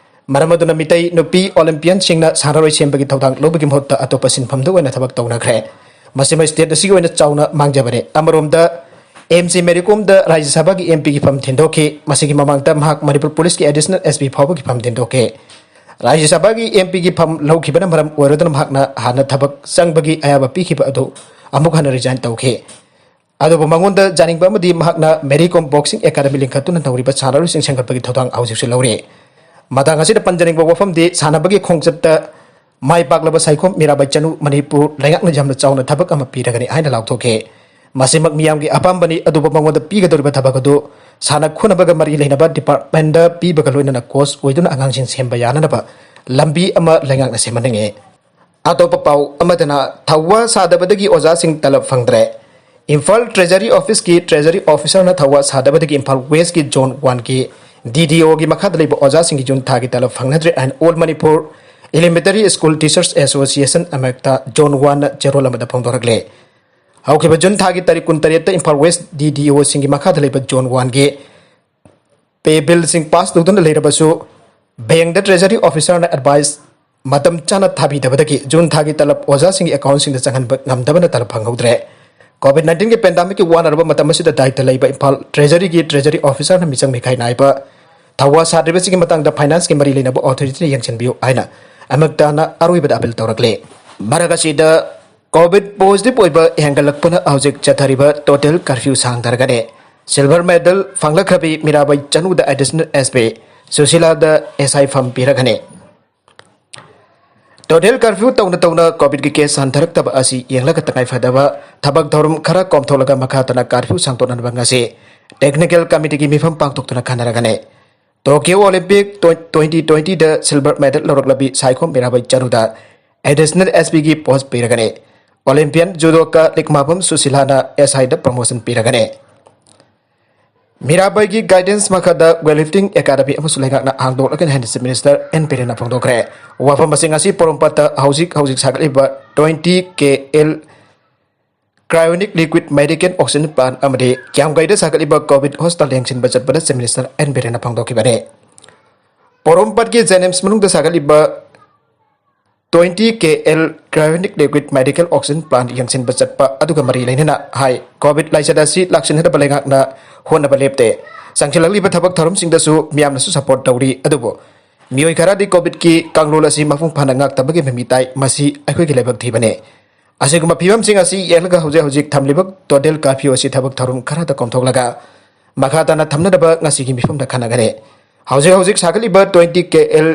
ꯃꯔꯝ ꯑꯗꯨꯅ ꯃꯤꯇꯩ ꯅꯨꯄꯤ Olympian ꯁꯤꯡꯅ ꯁꯥꯟꯅꯔꯣꯏ ꯁꯦꯝꯕꯒꯤ ꯊꯧꯗꯥꯡ ꯂꯧꯕꯒꯤ ꯃꯍꯨꯠꯇ ꯑꯇꯣꯞꯄ ꯁꯤꯟꯐꯝꯗ ꯑꯣꯏꯅ ꯊꯕꯛ ꯇꯧꯅꯈ꯭ꯔꯦ꯫ ꯃꯁꯤꯃ state ꯑꯁꯤꯒꯤ ꯑꯣꯏꯅ ꯆꯥꯎꯅ ꯃꯥꯡꯖꯕꯅꯤ꯫ ꯑꯃꯔꯣꯝꯗ ꯑꯦꯝ ꯁꯤ ꯃꯦꯔꯤ ꯀꯣꯝꯗ ꯔꯥꯖ꯭ꯌ ꯁꯚꯥꯒꯤ ꯑꯦꯝ ꯄꯤꯒꯤ ꯐꯝ ꯊꯤꯟꯗꯣꯛꯈꯤ꯫ ꯃꯁꯤꯒꯤ ꯃꯃꯥꯡꯗ ꯃꯍꯥꯛ ꯃꯅꯤꯄꯨꯔ ꯄꯨꯂꯤꯁꯀꯤ additional S P ꯐꯥꯎꯕꯒꯤ ꯐꯝ ꯊꯤꯟꯗꯣꯛꯈꯤ꯫ ꯔꯥꯖ꯭ꯌ ꯁꯚꯥꯒꯤ ꯑꯦꯝ ꯄꯤꯒꯤ ꯐꯝ ꯂꯧꯈꯤꯕꯅ ꯃꯔꯝ ꯑꯣꯏꯔꯗꯨꯅ ꯃꯍꯥꯛꯅ ꯍꯥꯟꯅ ꯊꯕꯛ ꯆꯪꯕꯒꯤ ꯑꯌꯥꯕ ꯄꯤꯈꯤꯕ ꯑꯗꯨ ꯑꯃꯨꯛ ꯍꯟꯅ resign ꯇꯧꯈꯤ꯫ ꯑꯗꯨꯕꯨ ꯃꯉꯣꯟꯗ ꯌꯥꯅꯤꯡꯕ ꯑꯃꯗꯤ ꯃꯍꯥꯛꯅ ꯃꯦꯔꯤ ꯀꯣꯝ boxing academy ꯂꯤꯡꯈꯠꯇꯨꯅ ꯇꯧꯔꯤꯕ ꯁꯥꯟꯅꯔꯣꯏꯁꯤꯡ ꯁꯦꯝꯒꯠꯄꯒꯤ ꯊꯧꯗꯥꯡ ꯍꯧꯖꯤꯛꯁꯨ ꯂꯧꯔꯤ꯫ ꯃꯇꯥꯡ ꯑꯁꯤꯗ ꯄꯟꯖꯅꯤꯡꯕ ꯋꯥꯐꯝꯗꯤ ꯁꯥꯟꯅꯕꯒꯤ ꯈꯣꯡꯆꯠꯇ ꯃꯥꯏ ꯄꯥꯛꯂꯕ ꯁꯥꯏꯈꯣꯝ ꯃꯤꯔꯥꯕꯥꯏ ꯆꯅꯨ ꯃꯅꯤꯄꯨꯔ ꯂꯩꯉꯥꯛꯅ ꯌꯥꯝꯅ ꯆꯥꯎꯅ ꯊꯕꯛ ꯑꯃ ꯄꯤꯔꯒꯅꯤ ꯍꯥꯏꯅ ꯂꯥꯎꯊꯣꯛꯈꯤ꯫ ꯃꯁꯤꯃꯛ ꯃꯤꯌꯥꯝꯒꯤ ꯑꯄꯥꯝꯕꯅꯤ, ꯑꯗꯨꯕꯨ ꯃꯉꯣꯟꯗ ꯄꯤꯒꯗꯧꯔꯤꯕ ꯊꯕꯛ ꯑꯗꯨ ꯁꯥꯟꯅ ꯈꯣꯠꯅꯕꯒ ꯃꯔꯤ ꯂꯩꯅꯕ department ꯄꯤꯕꯒ ꯂꯣꯏꯅꯅ coach ꯑꯣꯏꯗꯨꯅ ꯑꯉꯥꯡꯁꯤꯡ ꯁꯦꯝꯕ ꯌꯥꯅꯅꯕ ꯂꯝꯕꯤ ꯑꯃ ꯂꯩꯉꯥꯛꯅ ꯁꯦꯝꯍꯟꯅꯤꯡꯉꯤ꯫ ꯑꯇꯣꯞꯄ ꯄꯥꯎ ꯑꯃꯗꯅ, ꯊꯧꯋꯥ ꯁꯥꯗꯕꯗꯒꯤ ꯑꯣꯖꯥꯁꯤꯡ ꯇꯂꯕ ꯐꯪꯗ꯭ꯔꯦ꯫ ꯏꯝꯐꯥꯜ Treasury Office ꯀꯤ Treasury Officer ꯅ ꯊꯧꯋꯥ ꯁꯥꯗꯕꯗꯒꯤ ꯏꯝꯐꯥꯜ West ꯀꯤ Zone one ꯒꯤ D D O ꯒꯤ ꯃꯈꯥꯗ ꯂꯩꯕ ꯑꯣꯖꯥꯁꯤꯡꯒꯤ ꯖꯨꯟ ꯊꯥꯒꯤ ꯇꯂꯕ ꯐꯪꯅꯗ꯭ꯔꯦ ꯍꯥꯏꯅ All Manipur Elementary School Teachers Association ꯑꯃꯦꯛꯇ Zone one ꯅ ꯆꯦꯔꯣꯜ ꯑꯃꯗ ꯐꯣꯡꯗꯣꯔꯛꯂꯦ꯫ ꯍꯧꯈꯤꯕ ꯖꯨꯟ ꯊꯥꯒꯤ ꯇꯥꯔꯤꯛ ꯀꯨꯟꯇꯔꯦꯠꯇ Imphal West D D O ꯁꯤꯡꯒꯤ ꯃꯈꯥꯗ ꯂꯩꯕ Zone one ꯒꯤ pay bill ꯁꯤꯡ pass ꯇꯧꯗꯨꯅ ꯂꯩꯔꯕꯁꯨ, bank ꯗ Treasury Officer ꯅ advice ꯃꯇꯝ ꯆꯥꯅ ꯊꯥꯕꯤꯗꯕꯗꯒꯤ ꯖꯨꯟ ꯊꯥꯒꯤ ꯇꯂꯕ ꯑꯣꯖꯥꯁꯤꯡꯒꯤ ꯑꯦꯀꯥꯎꯟꯁꯤꯡꯗ ꯆꯪꯍꯟꯕ ꯉꯝꯗꯕꯅ ꯇꯂꯕ ꯐꯪꯍꯧꯗ꯭ꯔꯦ꯫ ꯀꯣꯚꯤꯗ ꯅꯥꯏꯟꯇꯤꯟꯒꯤ ꯄꯦꯟꯗꯥꯃꯤꯛꯀꯤ ꯋꯥꯅꯔꯕ ꯃꯇꯝ ꯑꯁꯤꯗ ꯗꯥꯏꯇ ꯂꯩꯕ ꯏꯝꯐꯥꯜ ꯇ꯭ꯔꯦꯖꯔꯤꯒꯤ ꯇ꯭ꯔꯦꯖꯔꯤ ꯑꯣꯐꯤꯁꯥꯔꯅ ꯃꯤꯆꯪ ꯃꯤꯈꯥꯏ ꯅꯥꯏꯕ ꯊꯧꯋꯥ ꯁꯥꯗ꯭ꯔꯤꯕꯁꯤꯒꯤ ꯃꯇꯥꯡꯗ ꯐꯥꯏꯅꯥꯟꯁꯀꯤ ꯃꯔꯤ ꯂꯩꯅꯕ ꯑꯣꯊꯣꯔꯤꯇꯤꯅ ꯌꯦꯡꯁꯤꯟꯕꯤꯌꯨ ꯍꯥꯏꯅ ꯑꯃꯨꯛꯇ ꯍꯟꯅ ꯑꯔꯣꯏꯕꯗ ꯑꯄꯤꯜ ꯇꯧꯔꯛꯂꯤ꯫ ꯃꯔꯛ ꯑꯁꯤꯗ ꯀꯣꯚꯤꯗ ꯄꯣꯖꯤꯇꯤꯚ ꯑꯣꯏꯕ ꯍꯦꯟꯒꯠꯂꯛꯄꯅ ꯍꯧꯖꯤꯛ ꯆꯠꯊꯔꯤꯕ ꯇꯣꯇꯦꯜ ꯀꯔꯐ꯭ꯌꯨ ꯁꯥꯡꯊꯔꯒꯅꯤ꯫ ꯁꯤꯜꯚꯔ ꯃꯦꯗꯜ ꯐꯪꯂꯛꯈ꯭ꯔꯕꯤ ꯃꯤꯔꯥꯕꯥꯏ ꯆꯅꯨꯗ ꯑꯦꯗꯤꯁꯅꯦꯜ ꯑꯦꯁ ꯄꯤ ꯁꯨꯁꯤꯂꯥꯗ ꯑꯦꯁ ꯑꯥꯏ ꯐꯝ ꯄꯤꯔꯒꯅꯤ꯫ ꯇꯣꯇꯦꯜ ꯀꯔꯐ꯭ꯌꯨ ꯇꯧꯅ ꯇꯧꯅ ꯀꯣꯚꯤꯗꯀꯤ ꯀꯦꯁ ꯍꯟꯊꯔꯛꯇꯕ ꯑꯁꯤ ꯌꯦꯡꯂꯒ ꯇꯉꯥꯏꯐꯗꯕ ꯊꯕꯛ ꯊꯧꯔꯝ ꯈꯔ ꯀꯣꯝꯊꯣꯛꯂꯒ ꯃꯈꯥ ꯇꯥꯅ ꯀꯔꯐ꯭ꯌꯨ ꯁꯥꯡꯗꯣꯛꯅꯅꯕ ꯉꯁꯤ ꯇꯦꯛꯅꯤꯀꯦꯜ ꯀꯃꯤꯇꯤꯒꯤ ꯃꯤꯐꯝ ꯄꯥꯡꯊꯣꯛꯇꯨꯅ ꯈꯟꯅꯔꯒꯅꯤ꯫ ꯇꯣꯀꯤꯌꯣ ꯑꯣꯂꯤꯝꯄꯤꯛ ꯇ꯭ꯋꯦꯟꯇꯤ ꯇ꯭ꯋꯦꯟꯇꯤꯗ ꯁꯤꯜꯚꯔ ꯃꯦꯗꯜ ꯂꯧꯔꯛꯂꯕꯤ ꯁꯥꯏꯈꯣꯝ ꯃꯤꯔꯥꯕꯥꯏ ꯆꯅꯨꯗ ꯑꯦꯗꯤꯁꯅꯦꯜ ꯑꯦꯁ ꯄꯤꯒꯤ ꯄꯣꯁ ꯄꯤꯔꯒꯅꯤ꯫ ꯑꯣꯂꯤꯝꯄꯤꯌꯟ ꯖꯨꯗꯣꯀꯥ ꯂꯤꯛꯃꯥꯕꯝ ꯁꯨꯁꯤꯂꯥꯅ ꯑꯦꯁ ꯑꯥꯏꯗ ꯄ꯭ꯔꯃꯣꯁꯟ ꯄꯤꯔꯒꯅꯤ꯫ ꯃꯤꯔꯥꯕꯥꯏꯒꯤ ꯒꯥꯏꯗꯦꯟꯁ ꯃꯈꯥꯗ ꯋꯦꯠ ꯂꯤꯐꯇꯤꯡ ꯑꯦꯀꯥꯗꯃꯤ ꯑꯃꯁꯨ ꯂꯩꯉꯥꯛꯅ ꯍꯥꯡꯗꯣꯛꯂꯒꯅꯤ ꯍꯥꯏꯅ ꯆꯤꯐ ꯃꯤꯅꯤꯁꯇꯔ ꯑꯦꯟ ꯕꯤꯔꯦꯟꯅ ꯐꯣꯡꯗꯣꯛꯈ꯭ꯔꯦ꯫ ꯋꯥꯐꯝ ꯑꯁꯤ ꯉꯁꯤ ꯄꯣꯔꯣꯝꯄꯥꯠꯇ ꯍꯧꯖꯤꯛ ꯍꯧꯖꯤꯛ ꯁꯥꯒꯠꯂꯤꯕ twenty K L cryogenic liquid medical oxygen plant ꯑꯃꯗꯤ ꯀ꯭ꯌꯥꯝꯒꯩꯗ ꯁꯥꯒꯠꯂꯤꯕ ꯀꯣꯚꯤꯗ ꯍꯣꯁꯄꯤꯇꯥꯜ ꯌꯦꯡꯁꯤꯟꯕ ꯆꯠꯄꯗ ꯆꯤꯐ ꯃꯤꯅꯤꯁꯇꯔ ꯑꯦꯟ ꯕꯤꯔꯦꯟꯅ ꯐꯣꯡꯗꯣꯛꯈꯤꯕꯅꯤ꯫ ꯄꯣꯔꯣꯝꯄꯥꯠꯀꯤ ꯖꯦꯅꯤꯝꯁ ꯃꯅꯨꯡꯗ ꯁꯥꯒꯠꯂꯤꯕ twenty K L cryogenic liquid medical oxygen plan ꯌꯦꯡꯁꯤꯟꯕ ꯆꯠꯄ ꯑꯗꯨꯒ ꯃꯔꯤ ꯂꯩꯅꯅ ꯍꯥꯏ, ꯀꯣꯚꯤꯗ ꯂꯥꯏꯆꯠ ꯑꯁꯤ ꯂꯥꯛꯁꯤꯟꯅꯗꯕ ꯂꯩꯉꯥꯛꯅ ꯍꯣꯠꯅꯕ ꯂꯦꯞꯇꯦ꯫ ꯆꯪꯁꯤꯜꯂꯛꯂꯤꯕ ꯊꯕꯛ ꯊꯧꯔꯝꯁꯤꯡꯗꯁꯨ ꯃꯤꯌꯥꯝꯅꯁꯨ ꯁꯄꯣꯔꯠ ꯇꯧꯔꯤ꯫ ꯑꯗꯨꯕꯨ ꯃꯤꯑꯣꯏ ꯈꯔꯗꯤ ꯀꯣꯚꯤꯗꯀꯤ ꯀꯥꯡꯂꯣꯟ ꯑꯁꯤ ꯃꯄꯨꯡ ꯐꯥꯅ ꯉꯥꯛꯇꯕꯒꯤ ꯃꯃꯤ ꯇꯥꯏ꯫ ꯃꯁꯤ ꯑꯩꯈꯣꯏꯒꯤ ꯂꯥꯏꯕꯛ ꯊꯤꯕꯅꯤ꯫ ꯑꯁꯤꯒꯨꯝꯕ ꯐꯤꯕꯝꯁꯤꯡ ꯑꯁꯤ ꯌꯦꯡꯂꯒ ꯍꯧꯖꯤꯛ ꯍꯧꯖꯤꯛ ꯊꯝꯂꯤꯕ ꯇꯣꯇꯦꯜ ꯀꯥꯔꯐ꯭ꯌꯨ ꯑꯁꯤ ꯊꯕꯛ ꯊꯧꯔꯝ ꯈꯔꯗ ꯀꯣꯝꯊꯣꯛꯂꯒ ꯃꯈꯥ ꯇꯥꯅ ꯊꯝꯅꯅꯕ ꯉꯁꯤꯒꯤ ꯃꯤꯐꯝꯗ ꯈꯟꯅꯒꯅꯤ꯫ ꯍꯧꯖꯤꯛ ꯍꯧꯖꯤꯛ ꯁꯥꯒꯠꯂꯤꯕ twenty K L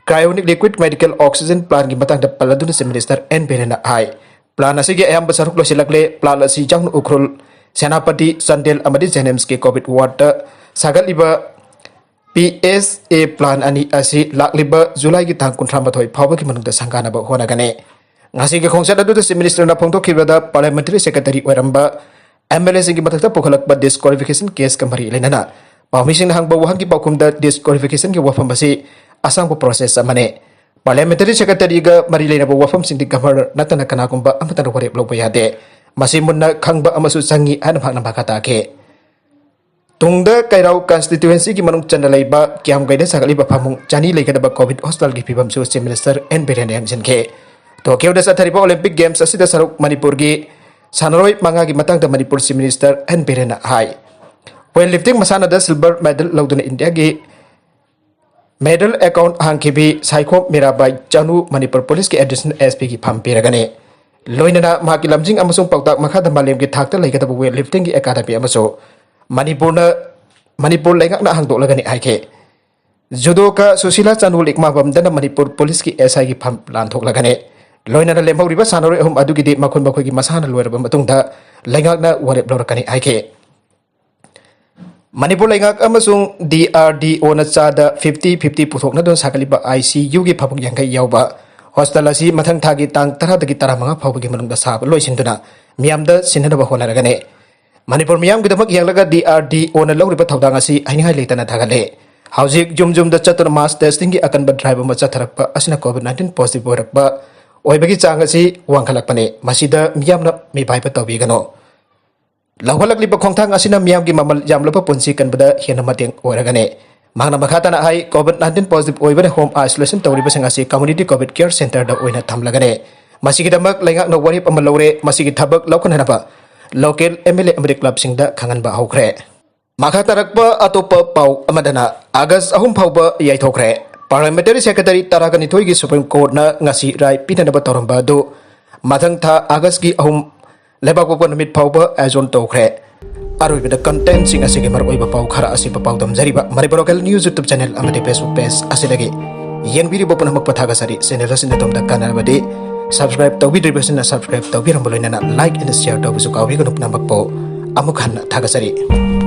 cryogenic liquid medical oxygen ꯄ꯭ꯂꯥꯟꯒꯤ ꯃꯇꯥꯡꯗ ꯄꯜꯂꯗꯨꯅ ꯆꯤꯐ ꯃꯤꯅꯤꯁꯇꯔ ꯑꯦꯟ ꯕꯤꯔꯦꯟꯅ ꯍꯥꯏ, ꯄ꯭ꯂꯥꯟ ꯑꯁꯤꯒꯤ ꯑꯌꯥꯝꯕ ꯁꯔꯨꯛ ꯂꯣꯏꯁꯤꯜꯂꯛꯂꯦ꯫ ꯄ꯭ꯂꯥꯟ ꯑꯁꯤ ꯌꯥꯎꯅ ꯎꯈ꯭ꯔꯨꯜ, ꯁꯦꯅꯥꯄꯇꯤ, ꯆꯥꯟꯗꯦꯜ ꯑꯃꯗꯤ ꯖꯦꯅꯤꯝꯁꯀꯤ COVID ꯋꯥꯔꯗꯇ ꯁꯥꯒꯠꯂꯤꯕ P S A plan ꯑꯅꯤ ꯑꯁꯤ ꯂꯥꯛꯂꯤꯕ ꯖꯨꯂꯥꯏꯒꯤ ꯇꯥꯡ ꯀꯨꯟꯊ꯭ꯔꯥ ꯃꯥꯊꯣꯏ ꯐꯥꯎꯕꯒꯤ ꯃꯅꯨꯡꯗ ꯁꯪꯒꯥꯅꯕ ꯍꯣꯠꯅꯒꯅꯤ꯫ ꯉꯁꯤꯒꯤ ꯈꯣꯡꯆꯠ ꯑꯗꯨꯗ ꯆꯤꯐ ꯃꯤꯅꯤꯁꯇꯔꯅ ꯐꯣꯡꯗꯣꯛꯈꯤꯕꯗ ꯄꯥꯔꯂꯤꯌꯥꯃꯦꯟꯇꯔꯤ ꯁꯦꯀ꯭ꯔꯦꯇꯔꯤ ꯑꯣꯏꯔꯝꯕ ꯑꯦꯝ ꯑꯦꯜ ꯑꯦꯁꯤꯡꯒꯤ ꯃꯊꯛꯇ ꯄꯨꯈꯠꯂꯛꯄ ꯗꯤꯁꯀ꯭ꯋꯥꯂꯤꯐꯤꯀꯦꯁꯟ ꯀꯦꯁꯀ ꯃꯔꯤ ꯂꯩꯅꯅ ꯄꯥꯎꯃꯤꯁꯤꯡꯅ ꯍꯪꯕ ꯋꯥꯍꯪꯒꯤ ꯄꯥꯎꯈꯨꯝꯗ ꯗꯤꯁꯀ꯭ꯋꯥꯂꯤꯐꯤꯀꯦꯁꯟꯒꯤ ꯋꯥꯐꯝ ꯑꯁꯤ ꯑꯁꯥꯡꯕ ꯄ꯭ꯔꯣꯁꯦꯁ ꯑꯃꯅꯤ꯫ ꯄꯥꯔꯂꯤꯌꯥꯃꯦꯟꯇꯔꯤ ꯁꯦꯀ꯭ꯔꯦꯇꯔꯤꯒ ꯃꯔꯤ ꯂꯩꯅꯕ ꯋꯥꯐꯝꯁꯤꯡꯗꯤ ꯒꯚꯔꯅꯔ ꯅꯠꯇꯅ ꯀꯅꯥꯒꯨꯝꯕ ꯑꯃꯠꯇꯅ ꯋꯥꯔꯦꯞ ꯂꯧꯕ ꯌꯥꯗꯦ꯫ ꯃꯁꯤ ꯃꯨꯟꯅ ꯈꯪꯕ ꯑꯃꯁꯨ ꯆꯪꯏ ꯍꯥꯏꯅ ꯃꯍꯥꯛꯅ ꯃꯈꯥ ꯇꯥꯈꯤ꯫ ꯇꯨꯡꯗ ꯀꯩꯔꯥꯎ ꯀꯟꯁꯇꯤꯇ꯭ꯋꯦꯟꯁꯤꯒꯤ ꯃꯅꯨꯡ ꯆꯟꯅ ꯂꯩꯕ ꯀꯤꯌꯥꯝꯒꯩꯗ ꯁꯥꯒꯠꯂꯤꯕ ꯐꯃꯨꯡ ꯆꯅꯤ ꯂꯩꯒꯗꯕ ꯀꯣꯚꯤꯗ ꯍꯣꯁꯄꯤꯇꯥꯜꯒꯤ ꯐꯤꯕꯝꯁꯨ ꯆꯤꯐ ꯃꯤꯅꯤꯁꯇꯔ ꯑꯦꯟ ꯕꯤꯔꯦꯟꯅ ꯌꯦꯡꯁꯤꯟꯈꯤ꯫ ꯇꯣꯀꯤꯌꯣꯗ ꯆꯠꯊꯔꯤꯕ ꯑꯣꯂꯤꯝꯄꯤꯛ ꯒꯦꯝꯁ ꯑꯁꯤꯗ ꯁꯔꯨꯛ ꯃꯅꯤꯄꯨꯔꯒꯤ ꯁꯥꯟꯅꯔꯣꯏ ꯃꯉꯥꯒꯤ ꯃꯇꯥꯡꯗ ꯃꯅꯤꯄꯨꯔ ꯆꯤꯐ ꯃꯤꯅꯤꯁꯇꯔ ꯑꯦꯟ ꯕꯤꯔꯦꯟꯅ ꯍꯥꯏ꯫ ꯋꯦꯠ ꯂꯤꯐꯇꯤꯡ ꯃꯁꯥꯟꯅꯗ ꯁꯤꯜꯚꯔ ꯃꯦꯗꯜ ꯂꯧꯗꯨꯅ ꯏꯟꯗꯤꯌꯥꯒꯤ ꯃꯦꯗꯜ ꯑꯦꯀꯥꯎꯟ ꯍꯥꯡꯈꯤꯕꯤ ꯁꯥꯏꯈꯣꯝ ꯃꯤꯔꯥꯕꯥꯏ ꯆꯅꯨ ꯃꯅꯤꯄꯨꯔ ꯄꯨꯂꯤꯁꯀꯤ ꯑꯦꯗꯤꯁꯅꯦꯜ ꯑꯦꯁ ꯄꯤꯒꯤ ꯐꯝ ꯄꯤꯔꯒꯅꯤ꯫ ꯂꯣꯏꯅꯅ ꯃꯍꯥꯛꯀꯤ ꯂꯝꯖꯤꯡ ꯑꯃꯁꯨꯡ ꯄꯥꯎꯇꯥꯛ ꯃꯈꯥꯗ ꯃꯥꯂꯦꯝꯒꯤ ꯊꯥꯛꯇ ꯂꯩꯒꯗꯕ ꯋꯦꯠ ꯂꯤꯐꯇꯤꯡꯒꯤ ꯑꯦꯀꯥꯗꯃꯤ ꯑꯃꯁꯨ ꯃꯅꯤꯄꯨꯔꯅ, ꯃꯅꯤꯄꯨꯔ ꯂꯩꯉꯥꯛꯅ ꯍꯥꯡꯗꯣꯛꯂꯒꯅꯤ ꯍꯥꯏꯈꯤ꯫ ꯖꯨꯗꯣꯀ ꯁꯨꯁꯤꯂꯥ ꯆꯅꯨ ꯂꯤꯛꯃꯥꯕꯝꯗꯅ ꯃꯅꯤꯄꯨꯔ ꯄꯨꯂꯤꯁꯀꯤ ꯑꯦꯁ ꯑꯥꯏꯒꯤ ꯐꯝ ꯂꯥꯟꯊꯣꯛꯂꯒꯅꯤ꯫ ꯂꯣꯏꯅꯅ ꯂꯦꯝꯍꯧꯔꯤꯕ ꯁꯥꯟꯅꯔꯣꯏ ꯑꯍꯨꯝ ꯑꯗꯨꯒꯤꯗꯤ ꯃꯈꯣꯏ ꯃꯈꯣꯏꯒꯤ ꯃꯁꯥꯟꯅ ꯂꯣꯏꯔꯕ ꯃꯇꯨꯡꯗ ꯂꯩꯉꯥꯛꯅ ꯋꯥꯔꯦꯞ ꯂꯧꯔꯛꯀꯅꯤ ꯍꯥꯏꯈꯤ꯫ ꯃꯅꯤꯄꯨꯔ ꯂꯩꯉꯥꯛ ꯑꯃꯁꯨꯡ ꯗꯤ ꯑꯥꯔ ꯗꯤ ꯑꯣꯅ ꯆꯥꯗ ꯐꯤꯐꯇꯤ ꯐꯤꯐꯇꯤ ꯄꯨꯊꯣꯛꯅꯗꯨꯅ ꯁꯥꯒꯠꯂꯤꯕ ꯑꯥꯏ ꯁꯤ ꯌꯨꯒꯤ ꯐꯃꯨꯡ ꯌꯥꯡꯈꯩ ꯌꯥꯎꯕ ꯍꯣꯁꯇꯦꯜ ꯑꯁꯤ ꯃꯊꯪ ꯊꯥꯒꯤ ꯇꯥꯡ ꯇꯔꯥꯗꯒꯤ ꯇꯔꯥꯃꯉꯥ ꯐꯥꯎꯕꯒꯤ ꯃꯅꯨꯡꯗ ꯁꯥꯕ ꯂꯣꯏꯁꯤꯟꯗꯨꯅ ꯃꯤꯌꯥꯝꯗ ꯁꯤꯟꯅꯅꯕ ꯍꯣꯠꯅꯔꯒꯅꯤ꯫ ꯃꯅꯤꯄꯨꯔ ꯃꯤꯌꯥꯝꯒꯤꯗꯃꯛ ꯌꯦꯡꯂꯒ ꯗꯤ ꯑꯥꯔ ꯗꯤ ꯑꯣꯅ ꯂꯧꯔꯤꯕ ꯊꯧꯗꯥꯡ ꯑꯁꯤ ꯍꯥꯏꯅꯤꯡꯉꯥꯏ ꯂꯩꯇꯅ ꯊꯥꯒꯠꯂꯦ꯫ ꯍꯧꯖꯤꯛ ꯌꯨꯝ ꯌꯨꯝꯗ ꯆꯠꯇꯨꯅ ꯃꯥꯁ ꯇꯦꯁꯇꯤꯡꯒꯤ ꯑꯀꯟꯕ ꯗ꯭ꯔꯥꯏꯚ ꯑꯃ ꯆꯠꯊꯔꯛꯄ ꯑꯁꯤꯅ ꯀꯣꯚꯤꯗ ꯅꯥꯏꯟꯇꯤꯟ ꯄꯣꯖꯤꯇꯤꯚ ꯑꯣꯏꯔꯛꯄ ꯑꯣꯏꯕꯒꯤ ꯆꯥꯡ ꯑꯁꯤ ꯋꯥꯡꯈꯠꯂꯛꯄꯅꯤ꯫ ꯃꯁꯤꯗ ꯃꯤꯌꯥꯝꯅ ꯃꯤꯄꯥꯏꯕ ꯇꯧꯕꯤꯒꯅꯨ꯫ ꯂꯧꯈꯠꯂꯛꯂꯤꯕ ꯈꯣꯡꯊꯥꯡ ꯑꯁꯤꯅ ꯃꯤꯌꯥꯝꯒꯤ ꯃꯃꯜ ꯌꯥꯝꯂꯕ ꯄꯨꯟꯁꯤ ꯀꯟꯕꯗ ꯍꯦꯟꯅ ꯃꯇꯦꯡ ꯑꯣꯏꯔꯒꯅꯤ꯫ ꯃꯍꯥꯛꯅ ꯃꯈꯥ ꯇꯥꯅ ꯍꯥꯏ, ꯀꯣꯚꯤꯗ ꯅꯥꯏꯟꯇꯤꯟ ꯄꯣꯖꯤꯇꯤꯚ ꯑꯣꯏꯕꯅ ꯍꯣꯝ ꯑꯥꯏꯁꯣꯂꯦꯁꯟ ꯇꯧꯔꯤꯕꯁꯤꯡ ꯑꯁꯤ ꯀꯝꯃ꯭ꯌꯨꯅꯤꯇꯤ ꯀꯣꯚꯤꯗ ꯀꯤꯌꯔ ꯁꯦꯟꯇꯔꯗ ꯑꯣꯏꯅ ꯊꯝꯂꯒꯅꯤ꯫ ꯃꯁꯤꯒꯤꯗꯃꯛ ꯂꯩꯉꯥꯛꯅ ꯋꯥꯔꯦꯞ ꯑꯃ ꯂꯧꯔꯦ꯫ ꯃꯁꯤꯒꯤ ꯊꯕꯛ ꯂꯧꯈꯠꯅꯅꯕ ꯂꯣꯀꯦꯜ ꯑꯦꯝ ꯑꯦꯜ ꯑꯦ ꯑꯃꯗꯤ ꯀ꯭ꯂꯕꯁꯤꯡꯗ ꯈꯪꯍꯟꯕ ꯍꯧꯈ꯭ꯔꯦ꯫ ꯃꯈꯥ ꯇꯥꯔꯛꯄ ꯑꯇꯣꯞꯄ ꯄꯥꯎ ꯑꯃꯗꯅ, ꯑꯥꯒꯁ ꯑꯍꯨꯝ ꯐꯥꯎꯕ ꯌꯩꯊꯣꯛꯈ꯭ꯔꯦ꯫ ꯄꯥꯔꯂꯤꯌꯥꯃꯦꯟꯇꯔꯤ ꯁꯦꯀ꯭ꯔꯦꯇꯔꯤ ꯇꯔꯥꯒ ꯅꯤꯊꯣꯏꯒꯤ ꯁꯨꯄ꯭ꯔꯤꯝ ꯀꯣꯔꯠꯅ ꯉꯁꯤ ꯔꯥꯏ ꯄꯤꯅꯅꯕ ꯇꯧꯔꯝꯕ ꯑꯗꯨ ꯃꯊꯪ ꯊꯥ ꯑꯥꯒꯁꯀꯤ ꯑꯍꯨꯝ ꯂꯩꯕꯥꯛꯄꯣꯛꯄ ꯅꯨꯃꯤꯠ ꯐꯥꯎꯕ ꯑꯦꯖꯣꯔꯟ ꯇꯧꯈ꯭ꯔꯦ꯫ ꯑꯔꯣꯏꯕꯗ ꯀꯟꯇꯦꯟꯁꯤꯡ ꯑꯁꯤꯒꯤ ꯃꯔꯨꯑꯣꯏꯕ ꯄꯥꯎ ꯈꯔ ꯑꯁꯤ ꯄꯥꯎꯗꯝꯖꯔꯤꯕ Manipur local news YouTube channel ꯑꯃꯗꯤ ꯐꯦꯁꯕꯨꯛ ꯄꯦꯖ ꯑꯁꯤꯗꯒꯤ ꯌꯦꯡꯕꯤꯔꯤꯕ ꯄꯨꯝꯅꯃꯛꯄꯨ ꯊꯥꯒꯠꯆꯔꯤ꯫ ꯆꯦꯅꯦꯜ ꯑꯁꯤꯅ ꯑꯗꯣꯝꯗ ꯀꯥꯟꯅꯔꯕꯗꯤ ꯁꯕꯁꯀ꯭ꯔꯥꯏꯕ ꯇꯧꯕꯤꯗ꯭ꯔꯤꯕꯁꯤꯡꯅ ꯁꯕꯁꯀ꯭ꯔꯥꯏꯕ ꯇꯧꯕꯤꯔꯝꯕ ꯂꯣꯏꯅꯅ ꯂꯥꯏꯛ ꯑꯦꯟ ꯁꯤꯌꯔ ꯇꯧꯕꯁꯨ ꯀꯥꯎꯕꯤꯒꯅꯨ꯫ ꯄꯨꯝꯅꯃꯛꯄꯨ ꯑꯃꯨꯛ ꯍꯟꯅ ꯊꯥꯒꯠꯆꯔꯤ꯫